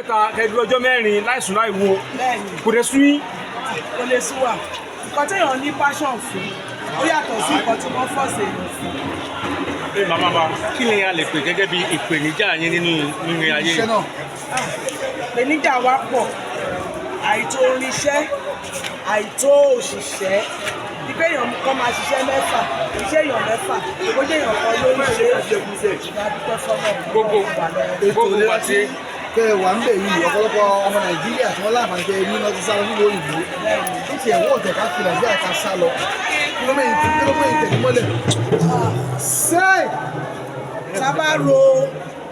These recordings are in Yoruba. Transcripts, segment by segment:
Mẹ́ta kẹdùn ọjọ́ 4 láìsùn láìwo. Bẹ́ẹ̀ni. Kò dé sún yín? Kò lè sú wa. Nǹkan téèyàn ní passion fún, ó yàtọ̀ sí nǹkan tí wọ́n force èèyàn fún. Ẹ màmá wa, kí ni a lè pè gẹ́gẹ́ bí ìpèníjà yín nínú ayé? Iṣẹ́ náà. Ìpèníjà wa pọ̀: àìtó irinṣẹ́, àìtó òṣìṣẹ́, ìpé èèyàn kan máa ṣiṣẹ́ 6, iṣẹ́ èèyàn 6, ó jẹ́ èèyàn kan ló ń ṣe é. Ìdádúpẹ́ fọ́nà. Ètò Gbogbo ìlera wa tí kẹ wà ń bẹ̀ yìí, ọ̀pọ̀lọpọ̀ ọmọ Nàìjíríà tí wọ́n láǹfààní kẹ ní lọ́ọ́ ti sá lọ nílùú òyìnbó. Ó ti ẹ̀wọ́ ọ̀tẹ̀ ká fi Nàìjíríà ká sá lọ. Kí ló mẹ́yìn tẹ̀lé mọ́lẹ̀? Ṣé Tá a bá ro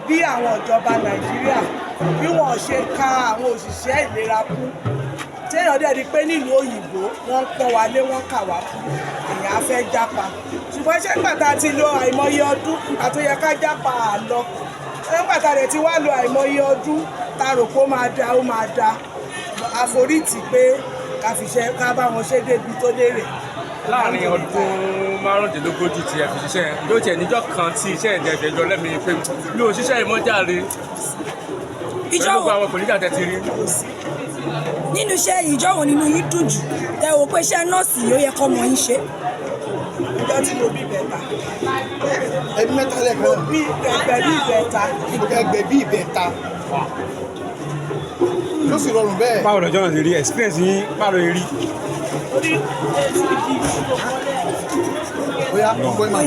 bí àwọn ìjọba Nàìjíríà, bí wọ́n ṣe ka àwọn òṣìṣẹ́ ìlera kún, téèyàn dẹ̀ rí i pé nílùú òyìnbó wọ́n ń pọ́n wa lé, wọ́n kà wá kún, èèyàn á fẹ́ jápa. Ṣùgbọ́n ṣé nígbà tá a ti lo àìmọye ọdún, nígbà tó yẹ ká jápa àlọ, nígbà tá a dẹ̀ ti wá lo àìmọye ọdún, tá a rò pé ó máa da, ó máa da, àforítì pé ká fi ṣe, ká bá wọn ṣe débi tó lérè. Láàrin ọdún 35 tí ẹ fi ṣiṣẹ́ yẹn, yóò tiẹ̀ níjọ́ kan tí iṣẹ́ ìjẹ́ ìfẹ́jọ́ lẹ́mìí pé mi ò ṣiṣẹ́ ìmọ̀járe Ìjọ pẹ̀lú gbogbo wo àwọn ìpèníjà tẹ́ ti rí? Nínú iṣẹ́ yìí, ìjọ wo nínú yín dùn jù tẹ wò pé iṣẹ́ nọ́ọ̀sì yìí, ó yẹ kọ́ ọmọ yín ṣe? Ìjọ tí mo bí bẹ̀ta. Ẹbí mẹ́ta lẹ́ẹ̀kan náà? Bí pẹ̀lú ìbẹ̀ta. Ẹgbẹ́ bí ìbẹ̀ta ló sì rọrùn bẹ́ẹ̀. Báwo lọ́jọ́ náà ti rí, experience yín, báwo ló rí? Orí. Bóyá ọgbọ́n ìmọ̀.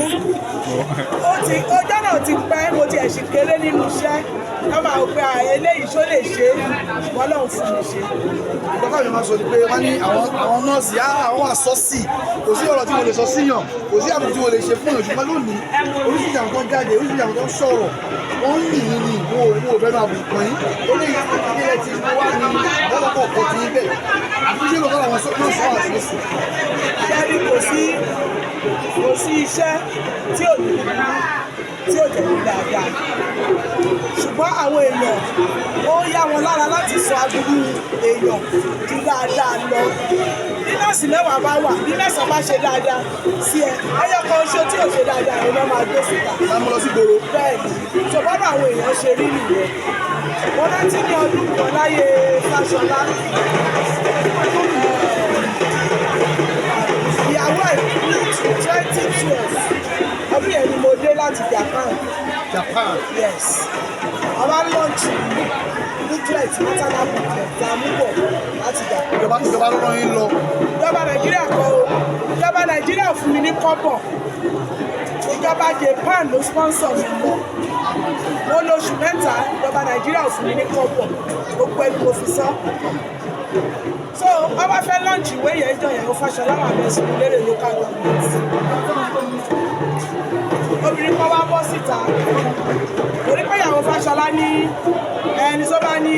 Ó ti ọjọ́ náà ti pẹ́, mo ti ẹ̀sìn kéré nínú iṣẹ́, wọ́n máa wò pé à, eléyìí ṣó lè ṣe é, ṣùgbọ́n Ọlọ́run fún mi ṣe. Ìgbà táwọn èèyàn máa sọ ni pé wọ́n ní àwọn nọ́ọ̀sì á, àwọn wà sọ́ọ̀sì, kò sí ọ̀rọ̀ tí mo lè sọ síyàn, kò sí àbùkù tí mo lè ṣe fún yàn. Ṣùgbọ́n lónìí, oríṣiríṣi àwọn tó ń jáde, oríṣiríṣi àwọn tó ń sọ̀rọ̀, wọ́n ń yìn yín ní ìwọ ò fẹ́ máa bùkún yín ó ní ilé tí mo wá ní ọlọ́pọ̀ ọ̀pọ̀ tí ń bẹ̀ àti ṣé lóòótọ́ làwọn nọ́ọ̀sì wà sọ́ọ̀sì? Ṣẹ́rí, kò sí iṣẹ́ tí ò ní búburú, tí ò jẹ́ ní dáadáa, ṣùgbọ́n àwọn èèyàn, ó yá wọn lára láti sọ aburú èèyàn ju dáadáa lọ. Bí nọ́ọ̀sì 10 bá wà, bí 9 bá ṣe dáadáa sí ẹ, ẹyọ kan ṣo tí ò ṣe dáadáa ẹ lọ́ máa gbé síta. Máa mú lọ sí gbòòrò. Bẹ́ẹ̀ ni, ṣùgbọ́n àwọn èèyàn ṣe rí nìyẹn. Mo rántí ní ọdún kan láyé Fáṣọlá, ìyàwó ẹ̀ ní 2012, ọdún yẹn ni mo dé láti Japan. Japan? Yes. Àwa launch booklet, maternal booklet tá a mú bọ̀ láti Japan. Ìjọba ló rán yín lọ? Ìjọba Nàìjíríà kọ́ o. Ìjọba Nàìjíríà ò fún mi ní kọ́bọ̀. Ìjọba Japan ló sponsor mi lọ. Mo lò oṣù 3. Ìjọba Nàìjíríà ò fún mi ní kọ́bọ̀, gbogbo ẹni mo fi sọ. So wọ́n bá fẹ́ launch ìwé yẹn jọ yẹn, ó Fáṣọlá wà bẹ́ẹ̀ sùn lérè local government. Obìnrin kan wá bọ́ síta torí pé ìyàwó Fáṣọlá ní ẹni tó bá ní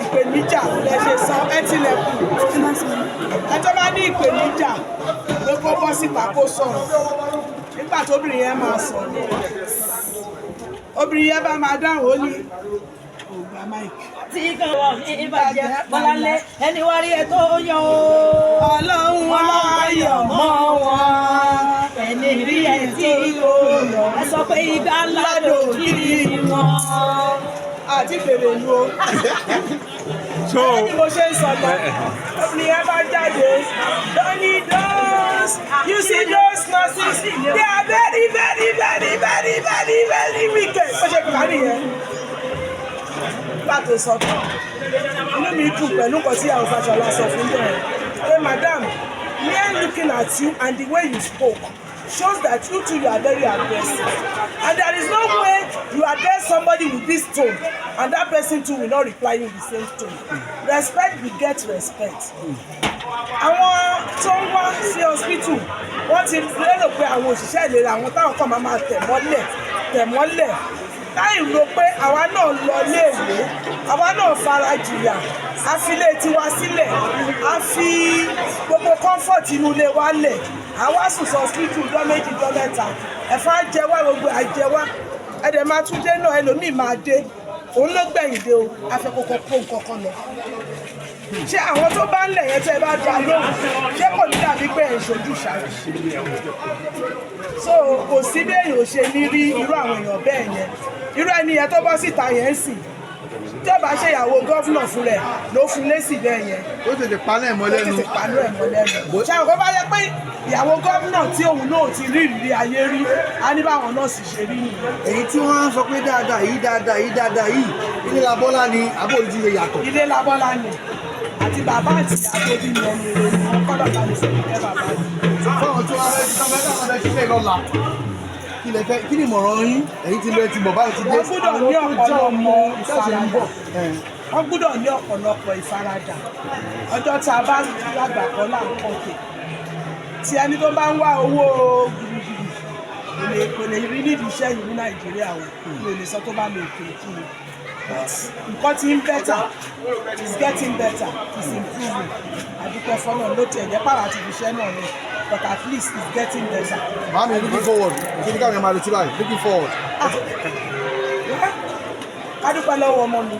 ìpèníjà lẹ ṣe sọ ẹ tilẹ̀kùn, ẹ tó bá ní ìpèníjà pé kó bọ́ síta kó sọ̀rọ̀. Nígbà tóbìnrin yẹn máa sọ̀rọ̀, obìnrin yẹn bá máa dáhùn, ó ní ògbà mike. Tí kan wọ̀ ní ìbàjẹ́ Bọ́láńlé, ẹni wá rí ẹ tó yan o. Ọlọ́run ayọ̀ mọ́ wọn. Ẹni rí ẹ tí kò yọ, ẹ sọ pé ìgbà ńlá lòdì wọn. Àti fèrè lu o. So Gẹ́gẹ́ bí mo ṣe ń sọ lọ, obìnrin yẹn bá jáde lóní, "Those, you see those nurses, they are very, very, very, very, very, very wicked." Ó ṣe kà á nìyẹn. Nígbà tó sọ tán, inú mi dùn pẹ̀lú nǹkan tí àwọn Fáṣọlá sọ fún bẹ́ẹ̀ pé, "Madam, mere looking at you and the way you spoke shows that you too, you are very aggressive, and there is no way you address somebody with this tone and that person too will not reply you with the same tone. Respect beget respect." Àwọn tó ń wá sí hospital, wọ́n ti lérò pé àwọn òṣìṣẹ́ ìlera, àwọn táwọn kan máa máa tẹ̀ mọ́lẹ̀ tẹ̀ mọ́lẹ̀, láì rò pé àwa náà lọ léèwé, àwa náà fara jìyà, a fi ilé tiwa sílẹ̀, a fi gbogbo comfort inú ilé wa lẹ̀, àwa sùn sí hospital ọjọ́ 2, ọjọ́ 3, ẹ̀fọn á jẹ wá, gbogbo àjẹ wá, ẹ̀dẹ̀ máa tún dé náà. Ẹlòmíì máa dé, òun ló gbẹ̀yìn dé o, afẹ́kọ̀kọ̀ kó nǹkan kan lọ. Ṣé àwọn tó bá ń lẹ̀ yẹn, tẹ́ ẹ bá dá lóhùn, ṣé kò ní dàbí pé ẹ̀ ń ṣojú ṣáájú? So kò sí bí èèyàn ò ṣe ní rí irú àwọn èèyàn bẹ́ẹ̀ yẹn, irú ẹni yẹn tó bọ́ síta yẹn ń sìn. Tí ẹ bá ṣe ìyàwó governor fún rẹ̀ ló fún lésì bẹ́ẹ̀ yẹn. Ó tètè paná ẹ̀ mọ́ Ó lẹ́nu. tètè paná ẹ̀ mọ́ lẹ́nu. Ṣé àwọn kan bá yẹ pé ìyàwó governor tí òun náà ti rí ìrírí ayé rí, á ní báwọn nọ́ọ̀sì ṣe rí nìyẹn. Èyí tí wọ́n á sọ pé dáadáa yìí, dáadáa yìí, dáadáa yìí, ilé labọ́lá ni àbó òní ti ṣe yàtọ̀. Ilé labọ́lá ni, àti bàbá àti ìyá tó bí mi, ẹni rẹ̀ ni wọ́n kọ́ lọ́ba ní sẹ́yìn kẹ́ bàbá mi. Fáwọn tí wọ́n fẹ́ táwọn fẹ́ ṣiṣẹ́ lọ́la, kí lẹ fẹ́, kí ni ìmọ̀ràn yín? Ẹ̀yin ti lọ, ẹ ti bọ̀ báyìí, ti dé. Wọ́n gbọ́dọ̀ ní ọ̀pọ̀lọpọ̀ ìfaradà. Ẹ̀. Wọ́n gbọ́dọ̀ ní ọ̀pọ̀lọpọ̀ ìfaradà. Ọjọ́ tá a bá lágbà kọ́ là ń kọ́ kè tí ẹni tó bá ń wá owó gbùrùgbùrù kò lè rí nídìí iṣẹ́ yìí ní Nàìjíríà o. Mi ò lè sọ tó bá lè òkè òkun o, but nǹkan ti ń better, it is getting better, it is improving. Àdúpẹ́ fọ́nà ló tiẹ̀ jẹ́ pàrọ̀ àti ibiṣẹ́ náà ni, but at least it's getting better. Màámi, looking forward, kí ni káwọn yẹn máa retí báyìí, looking forward? Ká dúpẹ́ lọ́wọ́ ọmọ mi.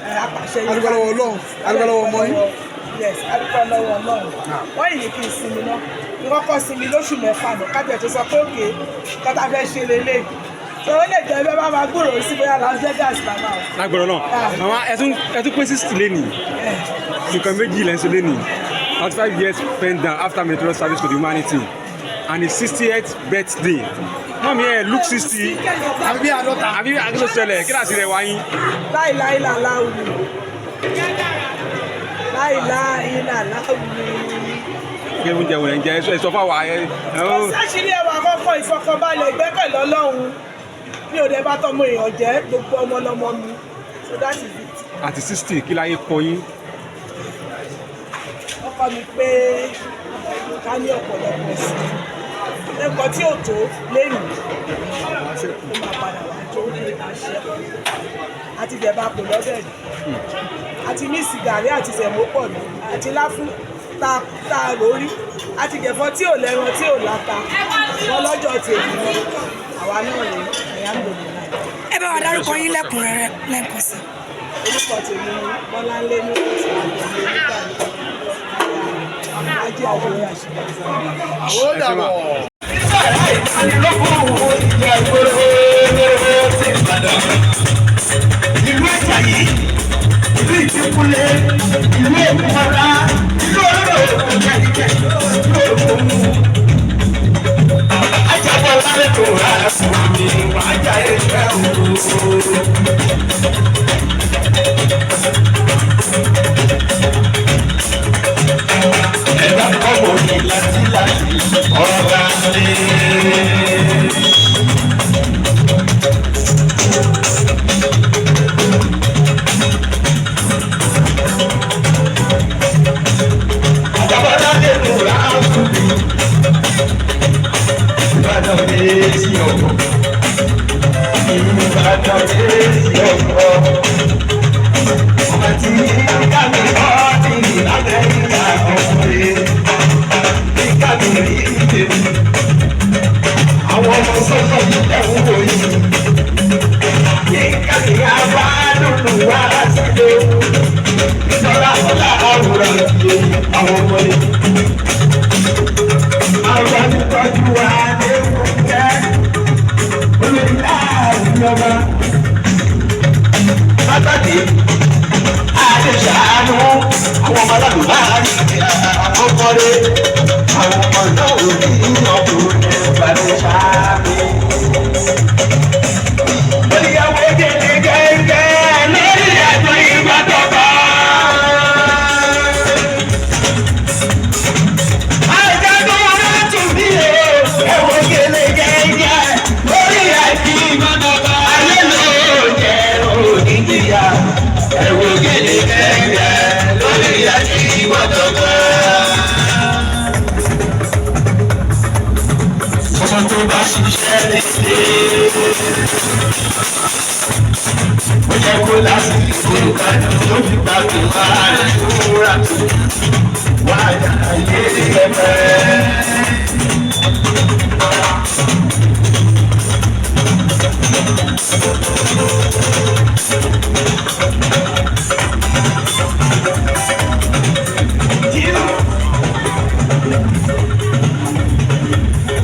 Ẹ, apàṣẹ yìí. A dúpẹ́ lọ́wọ́ Ọlọ́run, a dúpẹ́ lọ́wọ́ ọmọ yín. Yes, a dúpẹ́ lọ́wọ́ Ọlọ́run. Wọ́n yìí ní kí n sinmi náà, kí wọ́n kọ́ sinmi lóṣù 6 náà, kájọ tó sọ pé òkè kọ́tà fẹ́ ṣe lélẹ̀ tó ó lè jẹ́ bẹ́ẹ̀ bá máa gbúròó sí bóyá Las Vegas bàbá o. Lágbọ̀rọ̀ náà, màmá, ẹ tún pé 60 lénìí, nǹkan méjì lẹ́ ń ṣe lénìí: 35 years spent down after military service to the humanity and his 60th birthday. Mummy, ẹ look 60. Àbí bí 50. Àbí àkóso ṣẹlẹ̀ kí láti rẹ̀ wáyín? Láìláìlàláwù, láìláìlàláwù. Kí oúnjẹ wò lẹ́ ń jẹ? Ẹ sọ fún àwa ẹ. Kò sáṣìírí ẹwà àkọ́kọ́, ìfọkànbalẹ̀, ìgbẹ́kẹ̀lé Ọlọ́run. Mi ò dẹ̀ bá tọmọ èèyàn jẹ́, gbogbo ọmọ lọmọ mi, so that is it. Àti 60, kí láyé kọ yín? Ọkọ mi pé ká ní ọ̀pọ̀lọpọ̀ sí nǹkan tí ò tó lẹ́nu, ó máa padà wá tó àṣẹ àti ìjẹba kò lọ́bẹ̀ rí, àti mísì gàrí àti sẹ̀mó pọ̀ ní àti láfún tá a rò rí, àti jẹ̀fọ́ tí ò lẹ́ran tí ò láta wọn lọ́jọ́ tèmi àwa náà rèé ẹ̀yà ń lò ní náà. Ẹ bá wa dárúkọ yín lẹ́kùnrẹ́rẹ́ lẹ́ẹ̀kan sí i. Orúkọ tèmi ni Bọ́láńlé ní òtún àgbẹ̀lẹ̀ nígbà ajé àjọyọ̀ àṣìlẹ̀. Ó dàbọ̀. Ìlú Ìjàyè, ìlú Ìtìkúlẹ̀, ìlú Èkúmọ́lá, ìlú olóró jẹjẹjẹ, ìlú Ògùn. Ajábọ̀ lálẹ́ tó rà fún mi, wájà ẹgbẹ́ òru. Ẹ̀dá kọ́wọ́ ní láti láti ọ̀rọ̀ mi. Ìbàdàn méjì ọkọ̀. Ìbàdàn méjì ọkọ̀. Ọba tí kámi ọ́ ti l'Amẹ́ríkà ọkùnrin. Bí kámi rí tèmi. Àwọn ọmọ sọ́kọ̀ yìí ẹ̀wọ̀n wò yìí. Bí kámi abá lùlù wá sílé. Ìjọba ọ̀la àwòrán yìí àwọn ọmọ yìí. Àwọn ìtọ́jú wa lè kó jẹ́ olórí láàrin ọba. Pàtàkì àdéṣàánú àwọn ọmọ aládùúgbò àárín àkọ́kọ́rẹ́ àwọn ọmọ náà ò ní ọkùnrin ìbàdàn. Olùyàwó gèlè gẹ́gẹ́ lórí àjọ ìgbàdọ̀gba. Ọmọ tó bá ṣiṣẹ́ lè ṣe ó yẹ kó lásìkò ìbàdàn tó fi gbàgbé wá lóra wá yé ẹgbẹ́.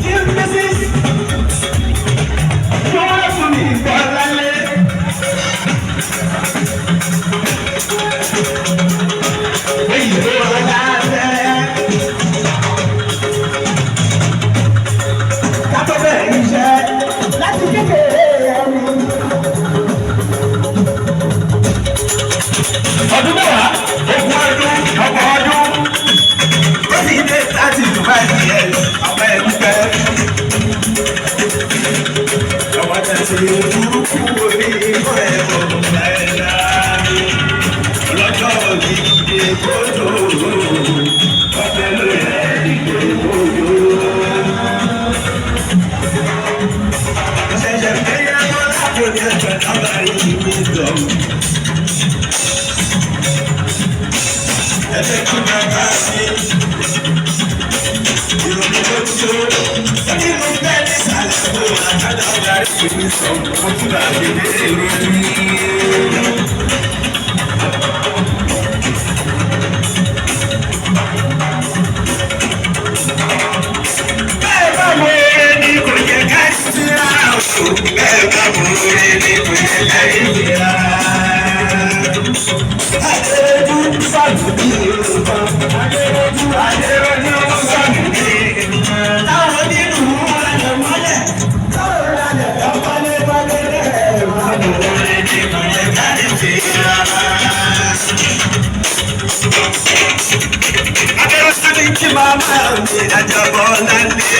Jim Mrs. Yóò fún mi bọ́lá lé. Èyí ló wà lábẹ́. Ká tó bẹ̀rẹ̀ iṣẹ́ láti kékeré ẹni. Ọdún mẹ́wàá, ogún ọdún, ọgbọ̀n ọdún. Ó sì dé láti Dubai years, àwọn ẹ̀mí pẹ́. Àwọn tẹ̀sí burúkú orí ikọ̀ ẹ̀kọ́ ẹ̀dá. Ọlọ́jọ́ ìdíje kótó, ọ̀tẹ̀ ló yẹ ìdíje kótó. Ṣẹ̀ṣẹ̀ fẹ́yàwó lápò ní ẹ̀fẹ̀ lábàárí ìwé ìdọ̀rùn. Ẹ̀fẹ̀ kí bàbá mi. Ìròyìn ló tó. Kí ló bẹ́ẹ̀ ní sàlẹ̀ kó àkàdá ọ̀gá rẹ̀ pè mí sọ? Mo tún bá mi dé ìròyìn. Bẹ́ẹ̀ bá wo eré ni kò yẹ ká síra o. Bẹ́ẹ̀ bá wo eré ni kò yẹ ká síra. Adéròjú sọ̀rọ̀ bí Yorùbá. Adéròjú Adéròjú sọ̀rọ̀ bí Yorùbá. Táwọn nínú alẹ̀ mọ́lẹ̀. Táwọn alẹ̀ lọ́kọ́lé wọlé rẹ̀. Bá wo eré ni kò yẹ ká síra. Adéròjú ní kí màmá mi àjọbọ̀ lálé.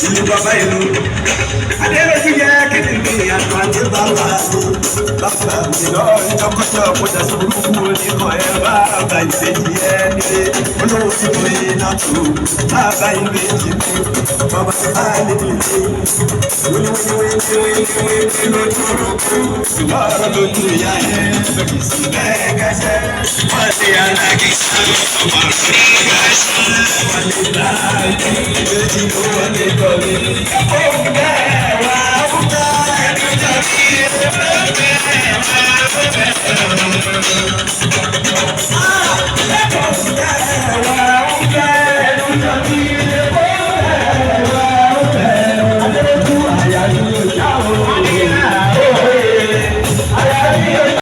Ìlú bàbá ìlú. Adéròjú yẹ kí ni mi àgbà ní bàbá mi. Bàbá mi lọ ìjọkọ́jọ́ kó dà sí burúkú oníkan ẹ bàbá ìbejì ẹ nílé. Olówó tí mo yé náà tó bàbá ìbejì mi. Bàbá bá lè lè. Wíníwíníwíníwíníwíní lójú orúkú. Ṣùgbọ́n lójú ìyá ẹ̀ bẹ̀rẹ̀ sí bẹ́ẹ̀ kẹsẹ̀. Wọ́n ti alágísà ọmọ rẹ̀ kẹsẹ̀. Wọ́n lè bá ìbejì ló wọlé tọ́lé. Ó bẹ́ẹ̀ wá ó bá ẹni jọ bí ẹ bẹ́ẹ̀ wá ó bẹ́ẹ̀ wá.